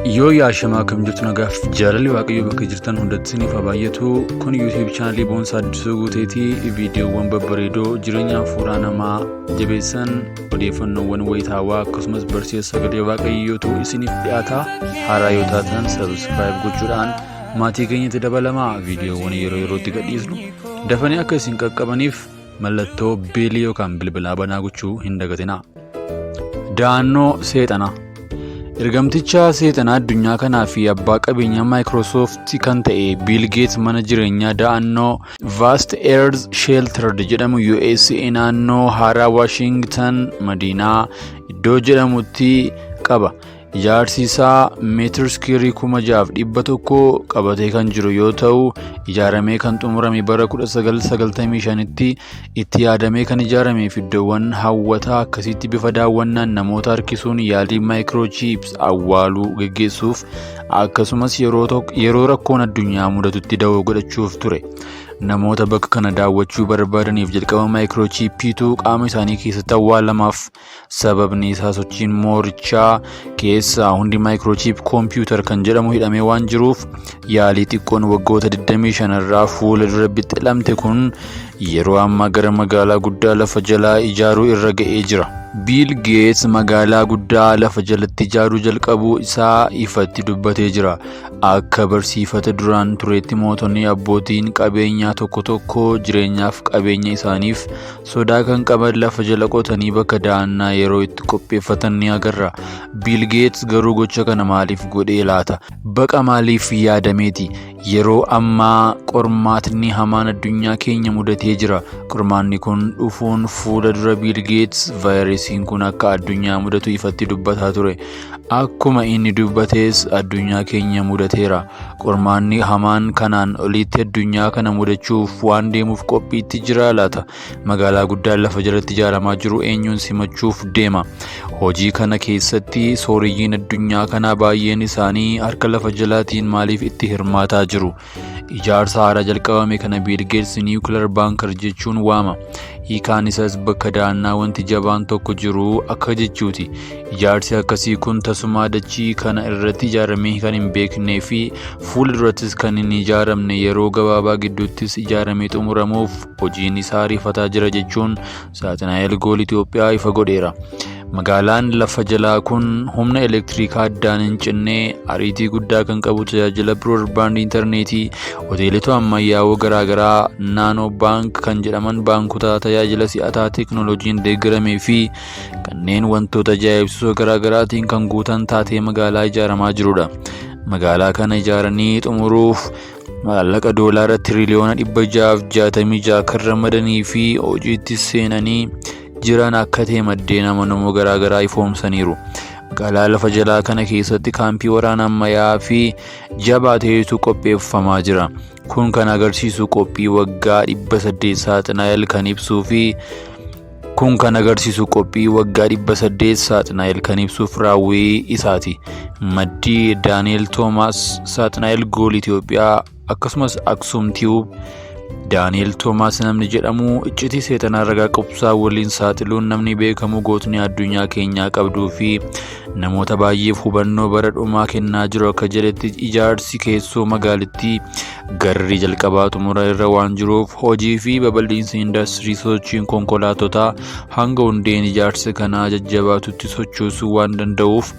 Yoo yaashamaa akkam jirtu, nagaaf jaalalli Waaqayyoo bakka jirtan hundatti isiniif haa baay'atu. Kun YouTube chaanalii Boonsaa Addisuu Guuteetii. Viidiyoowwan babbareedoo jireenya hafuuraa namaa jabeessan, odeeffannoowwan wayitaawaa akkasumas barsiisa sagalee Waaqayyootu isiniif dhiyaata. Haaraa yoo taatan subscribe gochuudhaan maatii keenyatti dabalamaa. Viidiyoowwan yeroo yerootti gadhiisnu dafanii akka isin qaqqabaniif mallattoo beelii yookaan bilbilaa banaa gochuu hin dagatinaa. Da'annoo Seexanaa. Ergamticha seexanaa addunyaa kanaa fi abbaa qabeenyaa Microsoft kan ta'e Bill Gates mana jireenyaa da'annoo Vast Earth Sheltered jedhamu USA naannoo haaraa Washington Madiinaa iddoo jedhamutti qaba. Ijaarsi isaa meetir iskiirii 6,100 qabatee kan jiru yoo ta'u, ijaaramee kan xumurame bara 1995tti. Itti yaadamee kan ijaaramee fi iddoowwan hawwataa akkasiitti bifa daawwannaan namoota harkisuun yaalii microchips awwaaluu geggeessuuf, akkasumas yeroo rakkoon addunyaa mudatutti dawoo godhachuuf ture. Namoota bakka kana daawwachuu barbaadaniif jalqaba microchipiitu qaama isaanii keessatti awwaalamaaf. Sababni isaa sochiin moorichaa keessaa hundi microchip computer kan jedhamu hidhamee waan jiruuf. Yaalii xiqqoon waggoota 25 irraa fuula dura bixxilamte kun yeroo ammaa gara magaalaa guddaa lafa jalaa ijaaruu irra ga'ee jira. Bill Gates magaalaa guddaa lafa jalatti ijaaruu jalqabuu isaa ifatti dubbatee jira. Akka barsiifata duraan turetti mootonni, abbootiin qabeenyaa tokko tokko jireenyaaf qabeenya isaaniif sodaa kan qaban lafa jala qotanii bakka da'annaa yeroo itti qopheeffatan ni agarra. Bill Gates garuu gocha kana maaliif godhee laata? Baqa maaliif yaadameeti? Yeroo ammaa qormaatni hamaan addunyaa keenya mudatee jira. Qormaanni kun dhufuun fuula dura Bill Gates vaayirasiin kun akka addunyaa mudatu ifatti dubbataa ture. Akkuma inni dubbates addunyaa keenya mudateera. Qormaanni hamaan kanaan olitti addunyaa kana mudachuuf waan deemuuf qophiitti jira laata? Magaalaa guddaan lafa jalatti ijaaramaa jiru eenyuun simachuuf deema? Hojii kana keessatti sooreyyiin addunyaa kanaa baay'een isaanii harka lafa jalaatiin maaliif itti hirmaataa jiru? Ijaarsa haaraa jalqabame kana Bill Gates Nuclear Bunker jechuun waama. Hiikaan isaas bakka da'annaa wanti jabaan tokko jiru akka jechuuti. Ijaarsi akkasii kun tasumaa dachii kana irratti ijaaramee kan hin beeknee fi fuula durattis kan hin ijaaramne, yeroo gabaabaa gidduuttis ijaaramee xumuramuuf hojiin isaa ariifataa jira jechuun Saaxinaa'el Gool Itoophiyaa ifa godheera. Magaalaan lafa jalaa kun humna elektirikaa addaan hin cinne, ariitii guddaa kan qabu, tajaajila broadband intarneetii, hoteelota ammayyaawoo garaagaraa, nano bank kan jedhaman baankota tajaajila si'ataa teeknooloojiin deeggaramee fi kanneen wantoota ajaa'ibsiisoo garaagaraatiin kan guutan taatee magaalaa ijaaramaa jirudha. Magaalaa kana ijaaranii xumuruuf maallaqa doolaara tiriliyoona 666 kan ramadanii fi hojiitti seenanii jiran akka ta'e maddeen amanamoo garaagaraa ifoomsaniiru. Magaalaa lafa jalaa kana keessatti kaampii waraana ammayyaa fi jabaa ta'etu qopheeffamaa jira. Kun kan agarsiisu qophii waggaa 800 Saaxinaa'el kan ibsuu fi kun kan agarsiisu qophii waggaa 800 Saaxinaa'el kan ibsuuf raawwii isaati. Maddii Daani'el Toomaas, Saaxinaa'el Gool Itoophiyaa akkasumas Aksum Tube. Daani'el Toomaas namni jedhamu iccitii seexanaa ragaa qubsaa waliin saaxiluun namni beekamu, gootni addunyaa keenyaa qabduu fi namoota baay'eef hubannoo bara dhumaa kennaa jiru akka jedhetti, ijaarsi keessoo magaalittii garri jalqabaa xumura irra waan jiruuf, hojii fi babal'iinsi indaastirii, sochiin konkolaatotaa hanga hundeen ijaarsa kanaa jajjabaatutti sochoosuu waan danda'uuf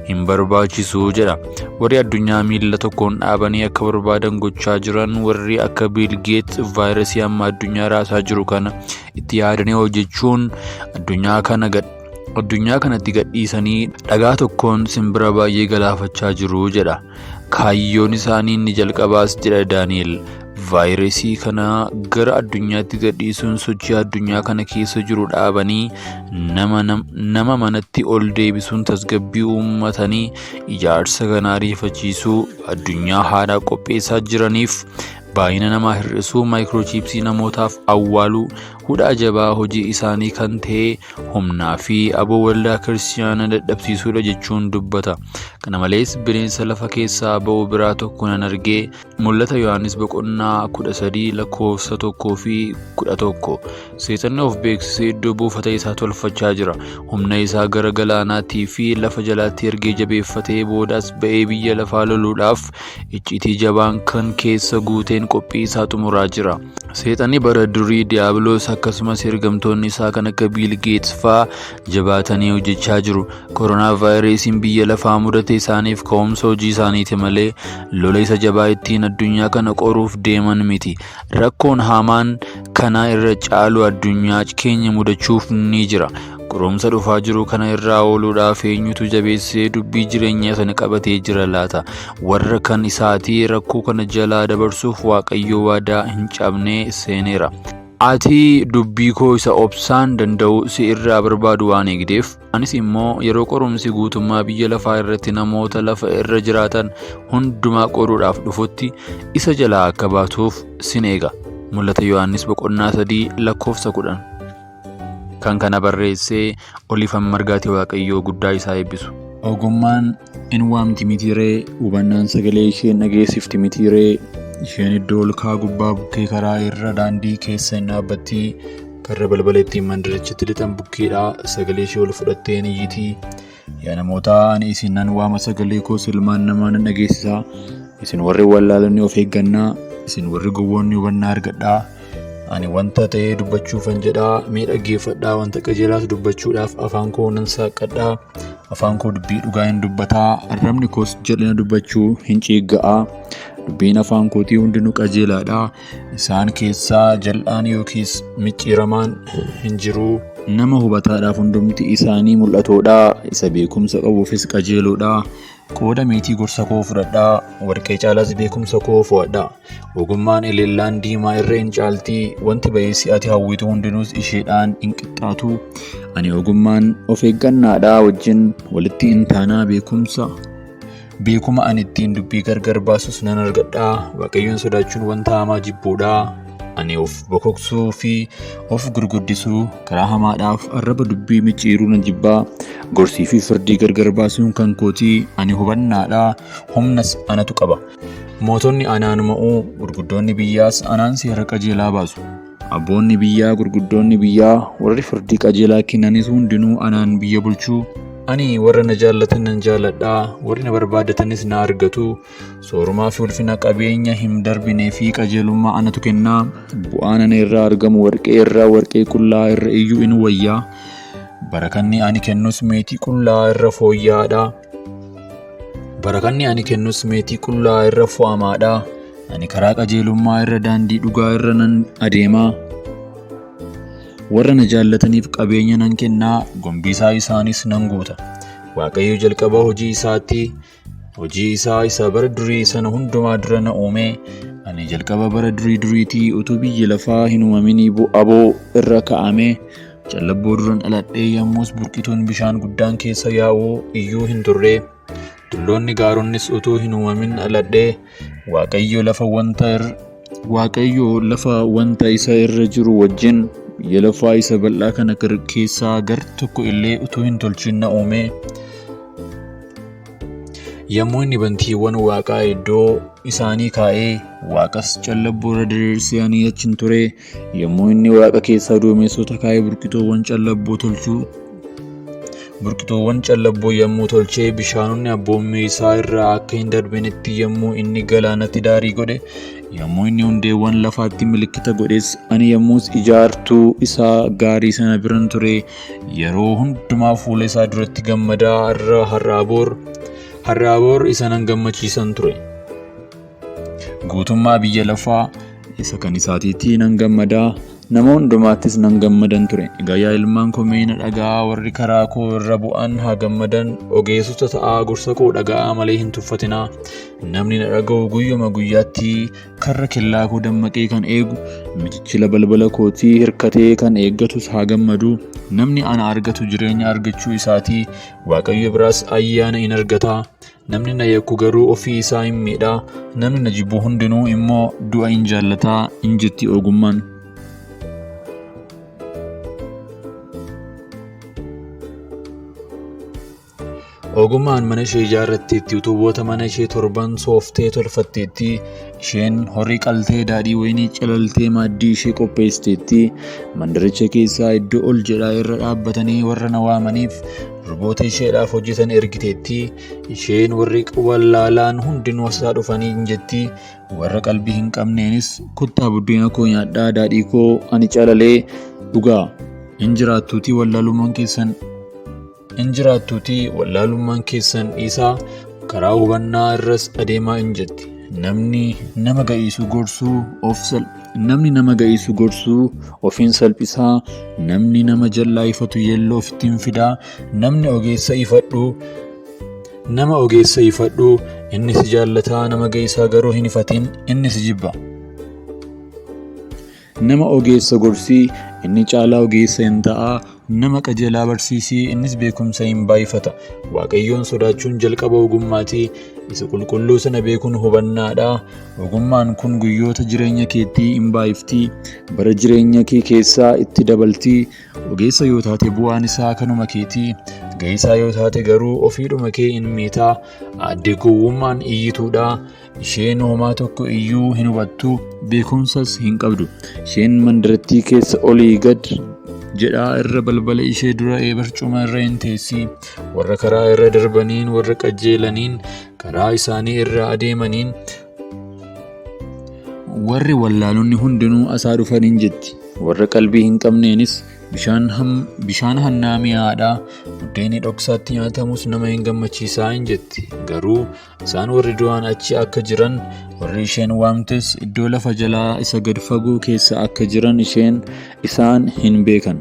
hin barbaachisu jedha. Warri addunyaa miila tokkoon dhaabanii akka barbaadan gochaa jiran, warri akka Bill Gates, vaayirasii amma addunyaa raasaa jiru kana itti yaadanii hojjechuun addunyaa kanatti gadhiisanii dhagaa tokkoon simbira baay'ee galaafachaa jiru jedha. Kaayyoon isaanii inni jalqabaas, jedha Daani'el, vaayirasii kana gara addunyaatti gadhiisuun sochii addunyaa kana keessa jiru dhaabanii nama manatti ol deebisuun tasgabbii uummatanii ijaarsa kana ariifachiisuu, addunyaa haaraa qopheessaa jiraniif baay'ina namaa hir'isuu, maayikiroochiipsii namootaaf awwaaluu. Hudhaa jabaa hojii isaanii kan ta'e humnaa fi aboo waldaa kiristiyaanaa dadhabsiisuudha jechuun dubbata. Kana malees bineensa lafa keessaa ba'u biraa tokko nan arge. Mul'ata Yohaannis boqonnaa 13 lakkoofsa 1 fi 11. Seexanni of beeksisee iddoo buufata isaa tolfachaa jira. Humna isaa gara galaanaatii fi lafa jalaatti ergee jabeeffatee boodaas ba'ee biyya lafaa loluudhaaf icciitii jabaan kan keessa guuteen qophii isaa xumuraa jira. Seexanni bara durii Diiyaabiloos akkasumas ergamtoonni isaa kan akka Biil Geets fa'aa jabaatanii hojjechaa jiru. Koronaa vaayirasiin biyya lafaa mudate isaaniif ka'umsa hojii isaaniiti malee lola isa jabaa ittiin addunyaa kana qoruuf deeman miti. Rakkoon hamaan kana irra caalu addunyaa keenya mudachuuf ni jira. Qorumsa dhufaa jiru kana irraa ooluudhaaf eenyutu jabeessee dubbii jireenyaa sana qabatee jira laata? Warra kan isaatii rakkoo kana jalaa dabarsuuf Waaqayyo waadaa hin cabne seeneera. Ati dubbii koo isa obsaan danda'u si irraa barbaadu waan eegdeef, anis immoo yeroo qorumsi guutummaa biyya lafaa irratti namoota lafa irra jiraatan hundumaa qoruudhaaf dhufutti isa jalaa akka baatuuf sin eega. Mul'ata Yohaannis boqonnaa 3 lakkoofsa 10. Kan kana barreessee Oliifan Margaati Waaqayyoo guddaa isaa eebbisu. Ogummaan in waamti mitii ree? Hubannaan sagalee ishee dhageessifti mitii ree? Isheen iddoo ol ka'aa gubbaa bukkee karaa irra daandii keessa in dhaabbatti. Karra balbala ittiin mandarichatti lixan bukkeedha. Sagalee ishee ol fudhattee in iyyiti. Yaa namoota, ani isin nan waama, sagalee koos ilmaan namaa nan dhageessisa. Isin warri wallaalonni of eeggannaa, isin warri gowwoonni hubannaa argadhaa. Ani wanta ta'ee dubbachuufan jedhaa, mee dhaggeeffadhaa, wanta qajeelaas dubbachuudhaaf afaan koo nan saaqqadhaa. Afaan koo dubbii dhugaa hin dubbataa, arrabni koos jal'ina dubbachuu hin ciigga'a. Dubbiin afaan kootii hundinuu qajeelaadha. Isaan keessaa jal'aan yookiis micciiramaan hin jiru. Nama hubataadhaaf hundumti isaanii mul'atoodha, isa beekumsa qabuufis qajeeloodha. Qooda meetii gorsa koo fudhadhaa, warqee caalaas beekumsa koo fo'adhaa. Ogummaan elellaan diimaa irra in caalti, wanti ba'eessi ati hawwitu hundinuus isheedhaan in qixxaatu. Ani ogummaan of eeggannaadhaa wajjin walitti in taanaa beekumsa. Beekuma ani ittiin dubbii gargar baasus nan argadha. Waaqayyoon sodaachuun wanta hamaa jibbuudha. Ani of bokoksuu fi of gurguddisuu karaa hamaadhaaf arraba dubbii micciiruu nan jibbaa. Gorsii fi firdii gargar baasuun kan kootii. Ani hubannaadha, humnas anatu qaba. Mootonni anaan mo'u, gurguddoonni biyyaas anaan seera qajeelaa baasu. Abboonni biyyaa, gurguddoonni biyyaa, warri firdii qajeelaa kennanis hundinuu anaan biyya bulchu. Ani warra na jaallatan nan jaalladha, warri na barbaadatanis na argatu. Soorumaa fi ulfina qabeenya hin darbinee fi qajeelummaa anatu kenna. Bu'aan ana irraa argamu warqee irraa warqee qullaa irra iyyuu in wayya. Barakanni ani kennus meetii qullaa irra fooyya'aadha. Barakanni ani kennus meetii qullaa irra fo'amaadha. Ani karaa qajeelummaa irra daandii dhugaa irra nan adeema. Warra na jaallataniif qabeenya nan kenna, gombisaa isaanis nan guuta. Waaqayyo jalqaba hojii isaatti hojii isaa isa bara durii sana hundumaa dura na uume. Ani jalqaba bara durii duriitii utuu biyyi lafaa hin uumamin aboo irra kaa'ame. Callabboo duran dhaladhee yommus burqituun bishaan guddaan keessa yaa'u iyyuu hin turre. Tulloonni gaaronnis utuu hin uumamin dhaladhee Waaqayyo lafa wanta Waaqayyo lafa wanta isa irra jiru wajjin biyya lafaa isa bal'aa kana keessaa gar tokko illee utuu hin tolchin na uume. Yommuu inni bantiiwwan waaqaa iddoo isaanii kaa'ee waaqas callabboo irra diriirsee ani achin ture. Yommuu inni waaqa keessaa duumessoota kaa'ee burqituuwwan callabboo tolchuu burqituuwwan callabboo yommuu tolchee bishaanonni abboommii isaa irraa akka hin darbinitti yommuu inni galaanatti daarii godhe yommuu inni hundeewwan lafaatti milikkita godhes ani yommus ijaartuu isaa gaarii sana biran ture. Yeroo hundumaa fuula isaa duratti gammadaa har'a har'aa bor isa nan gammachiisan ture. Guutummaa biyya lafaa isa kan isaatiitti nan gammadaa, nama hundumaattis nan gammadan ture. Egaa yaa ilmaan koo mee na dhaga'aa, warri karaa koo irra bu'an haa gammadan, ogeessota ta'aa gorsa koo dhaga'aa malee hin tuffatinaa. Namni na dhaga'u guyyuma guyyaatti Karra kellaa koo dammaqee kan eegu, michichila balbala kootii hirkatee kan eeggatus haa gammadu. Namni ana argatu jireenya argachuu isaatii, Waaqayyo biraas ayyaana in argata. Namni na yakku garuu ofii isaa in miidha, namni na jibbu hundinuu immoo du'a in jaallata in jetti ogummaan. Ogummaan mana ishee ijaarratteetti, utuboota mana ishee torban sooftee tolfatteetti. Isheen horii qaltee daadhii wayinii calaltee maaddii ishee qopheessiteetti. Mandaricha keessaa iddoo ol jedhaa irra dhaabbatanii warra na waamaniif durboota isheedhaaf hojjetan ergiteetti. Isheen warri wallaalaan hundinuu asaa dhufanii hin jetti. Warra qalbii hin qabneenis kottaa buddeena koo nyaadhaa daadhii koo ani calalee dhugaa. Hin jiraattuutii wallaalummaan keessan In jiraattuutii wallaalummaan keessan dhiisaa, karaa hubannaa irras adeemaa in jetti. Namni nama ga'iisu gorsuu of sal namni nama ga'iisu gorsuu ofiin salphisaa, namni nama jallaa ifatu yeelloo ofitti hin fidaa, namni ogeessa ifadhu nama ogeessa ifadhu inni si jaallataa, nama ga'iisaa garuu hin ifatin inni si jibba. Nama ogeessa gorsi, inni caalaa ogeessa in ta'a. Nama qajeelaa barsiisi, innis beekumsa in baay'ifata. Waaqayyoon sodaachuun jalqaba ogummaati, isa qulqulluu sana beekuun hubannaadha. Ogummaan kun guyyoota jireenya keettii in baay'ifti, bara jireenya kee keessaa itti dabalti. Ogeessa yoo taate bu'aan isaa kanuma keeti, ga'isaa yoo taate garuu ofiidhuma kee in miita. Aadde gowwummaan iyyituudha. Isheen homaa tokko iyyuu hin hubattu, beekumsas hin qabdu. Isheen mandarattii keessa olii gad jedhaa irra balbala ishee dura barcuma irra hin teessi. Warra karaa irra darbaniin, warra qajeelaniin, karaa isaanii irra adeemaniin, warri wallaalonni hundinuu asaa dhufaniin jetti. Warra qalbii hin qabneenis bishaan, bishaan hannaa mi'aadha, buddeenni dhoksaatti nyaatamus nama hin gammachiisaa hin jetti. Garuu Isaan warri du'an achi akka jiran, warri isheen waamtes iddoo lafa jalaa isa gad fagoo keessa akka jiran isheen isaan hin beekan.